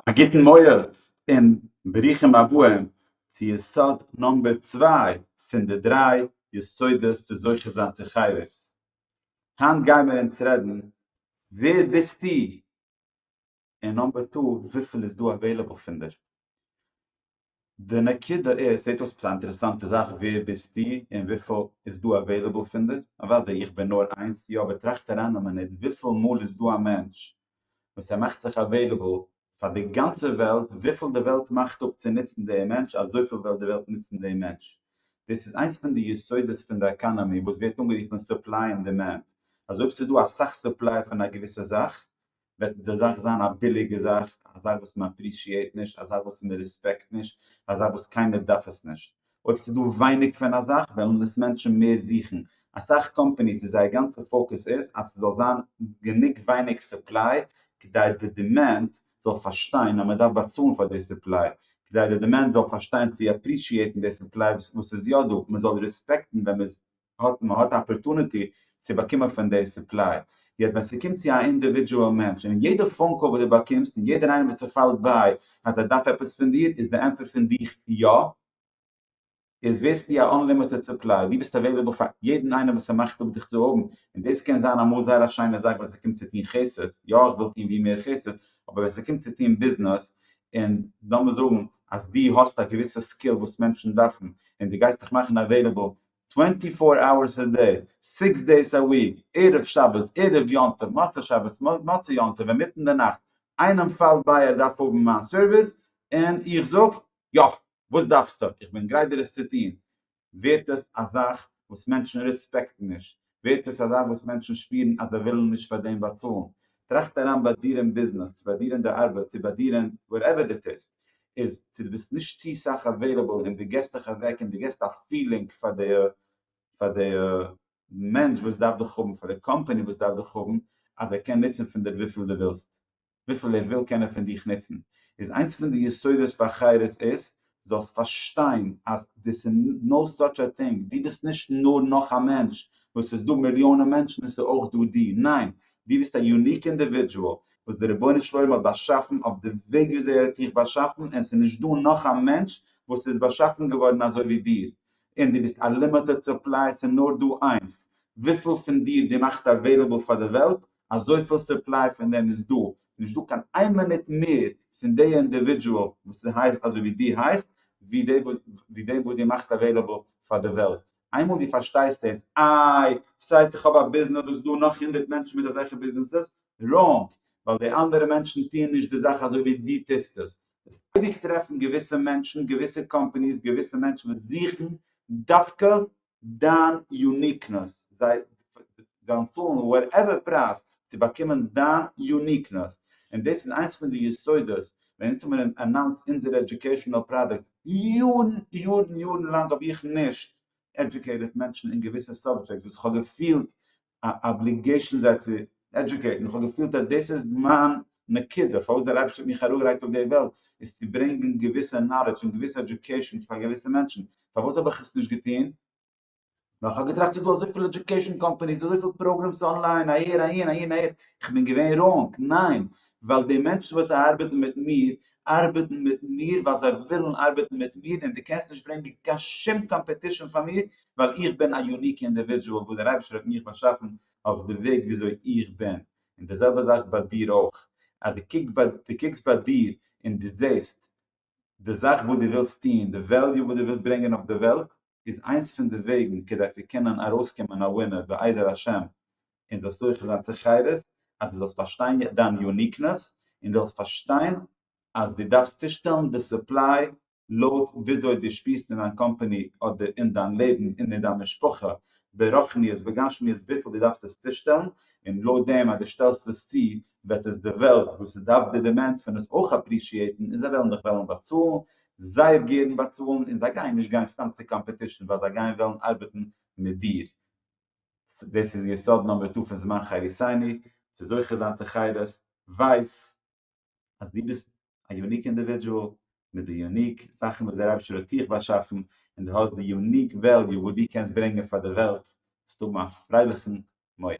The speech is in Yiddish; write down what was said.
א גוטן מועד און ברוכים הבאים צו יסוד number צוויי פון די דריי יסודות צו זוכה זיין צו חירות. היינט גיימער אונז רעדן ווער ביסטו און number two וויפיל איז דא available פון דיר. די נקודה איז, זעט אויס עפעס א אינטערעסאנטע זאך ווער ביסטו און וויפיל איז דא available פון דיר, אוודאי איך בין נאר איינס, יא אבער טראכט אריין א מינוט וויפיל מאל איז דא א מענטש וואס ער מאכט זיך available פאר די גאנצע וועלט, וויפיל די וועלט מאכט אפ צו נוצן דעם מענטש אזויפיל וועלט די וועלט נוצן דעם מענטש. דאס איז איינס פון די יסודות פון די economy וואס ווערט אנגערופן supply און demand, אז אויב ס'איז דא אסאך supply פון א געוויסע זאך וועט די זאך זיין א ביליגע זאך, א זאך וואס מען appreciate נישט, א זאך וואס מען respect נישט, א זאך וואס קיינער דארף עס נישט. אויב ס'איז דא ווייניג פון א זאך וועלן עס מענטשן מער זוכן. אסאך companies איז זייער גאנצע focus איז אז ס'זאל זיין גענוג ווייניג supply כדי די demand זאל פארשטיין אז מען דארף באצאלן פאר די supply, כדי די demand זאל פארשטיין צו appreciate ן די supply וואס איז יא דא, מען זאל respect ן ווען מען איז האט מען האט א opportunity צו באקומען פון די supply. יעצט ווען ס'קומט צו א individual מענטש און יעדע phone call וואס דו באקומסט און יעדער איינער וואס ס'פאלט ביי אז ער דארף עפעס פון דיר איז די ענטפער פון דיך יא, איז ווערסטו א unlimited supply, דו ביסט available פאר יעדן איינעם וואס ס'מאכט אפ דיך צו האבן, און דאס קען זיין אמאל זייער א שיינע זאך ווען ס'קומט צו טון חסד, יא איך וויל טון ווי מער חסד, אבער ווען ס'קומט צו טון ביזנעס, און לאמיר זאגן אז דו האסט א געוויסע skill וואס מענטשן דארפן, און דו גייסט דיך מאכן available twenty four hours a day, six days a week, ערב שבת, ערב יום טוב, מוצאי שבת, מוצאי יום טוב, אינמיטן די נאכט, איינעם פאלט ביי ער דארף האבן מיין service, און איך זאג, יא, וואס דארפסטו, איך בין גרייט דיר עס צו טון, ווערט עס א זאך וואס מענטשן respect ן נישט, ווערט עס א זאך וואס מענטשן שפירן אז זיי ווילן נישט פאר דעם באצאלן. טראכט אריין ביי דיר אין ביזנעס, צו ביי דיר אין די ארבעט, צו ביי דיר אין whatever דו טוסט, איז צו דו ביסט נישט צו סאך available און דו געסט דיך אוועק און דו געסט א feeling פאר די פאר די מענטש וואס דארף דיך האבן, פאר די קאמפאני וואס דארף דיך האבן, אז ער קען נוצן פון דיר וויפיל דו ווילסט, וויפיל ער וויל קען ער פון דיך נוצן. איז איינס פון די יסודות ביי חירות איז, זאלסט פארשטיין אז this is no such a thing, דו ביסט נישט נאר נאך א מענטש, וואס ס'איז דא מיליאנען מענטשן און ס'איז אויך דא דו, ניין, דו ביסט א unique individual וואס דער רבונו של עולם האט באשאפן אויף די וועג וויאזוי ער האט דיך באשאפן און ס'איז נישט דא נאך א מענטש וואס איז באשאפן געווארן אזוי ווי דיר, און דו ביסט א limited supply, ס'איז נאר דא איינס, וויפיל פון דיר דו מאכסט available פאר די וועלט, אזויפיל supply פון דעם איז דא, נישט דא קיין איין מינוט מער פון די individual וואס הייסט אזוי ווי דו הייסט, ווי די וואס ווי דעם וואס דו מאכסט available פאר די וועלט. איינמאל דו פארשטייסט דאס, איי, וואס הייסט איך האב א ביזנעס וואס איז דא נאך הונדרעט מענטשן מיט אזעלכע ביזנעסעס? wrong, ווייל די אנדערע מענטשן טוען נישט די זאך אזוי ווי דו טוסט עס. וועסט אייביג טרעפן געוויסע מענטשן, געוויסע companies, געוויסע מענטשן וואס זוכן דווקא דיין uniqueness, זיי וועלן צאלן whatever פרייז צו באקומען דיין uniqueness, און דאס איז איינס פון די יסודות ווען אונז האבן announced אונזערע educational products, יארן יארן יארן לאנג האב איך נישט educated מענטשן אין געוויסע subjects וואס איך האב געפילט א obligation זיי צו educate ן, איך האב געפילט אז דאס איז מיין נקודה פארוואס דער אייבערשטער האט מיך אראפגעלייגט אויף די וועלט, איז צו ברענגען געוויסע knowledge און געוויסע education פאר געוויסע מענטשן, פארוואס האב איך עס נישט געטון? ווייל איך האב געטראכט ס'איז דא אזויפיל education companies, אזויפיל programs online, אהער אהין אהין אהער, איך בין געווען wrong, ניין, ווייל די מענטשן וואס ארבעטן מיט מיר, ארבעטן מיט מיר ווייל זיי ווילן ארבעטן מיט מיר, און דו קענסט נישט ברענגען קיין שום competition פאר מיר, ווייל איך בין א unique individual וואס דער אייבערשטער האט מיך באשאפן אויף די וועג וויאזוי איך בין, און די זעלבע זאך ביי דיר אויך, אז דו קוקסט ביי דיר און דו זעסט די זאך וואס דו ווילסט טון, די value וואס דו ווילסט ברענגען אויף די וועלט, איז איינס פון די וועגן כדי צו קענען ארויסקומען א winner בעזר השם און זאלסט זוכה זיין צו חירות, אז דו זאלסט פארשטיין דיין uniqueness, און דו זאלסט פארשטיין אז דו דארפסט צושטעלן די supply לויט וויאזוי דו שפירסט אין דיין קאמפאני אדער אין דיין לעבן און אין דיין משפחה ברוחניות בגשמיות וויפיל דו דארפסט עס צושטעלן, און לויט דעם אז דו שטעלסט עס צו וועט עס די וועלט וואס ס'דארף די demand פון עס אויך appreciate ן און זיי וועלן דיך וועלן באצאלן, זייער גערן באצאלן, און זיי גייען נישט גיין סתם צו competition ווייל זיי גייען וועלן ארבעטן מיט דיר. דאס איז יסוד number two פון זמן חירותינו, צו זוכה זיין צו חירות, ווייס אז דו ביסט א unique individual מיט די unique זאכן וואס דער אייבערשטער האט דיך באשאפן, און דו האסט די unique value וואס דו קענסט ברענגען פאר די וועלט, וועסטו האבן א פרייליכן מועד.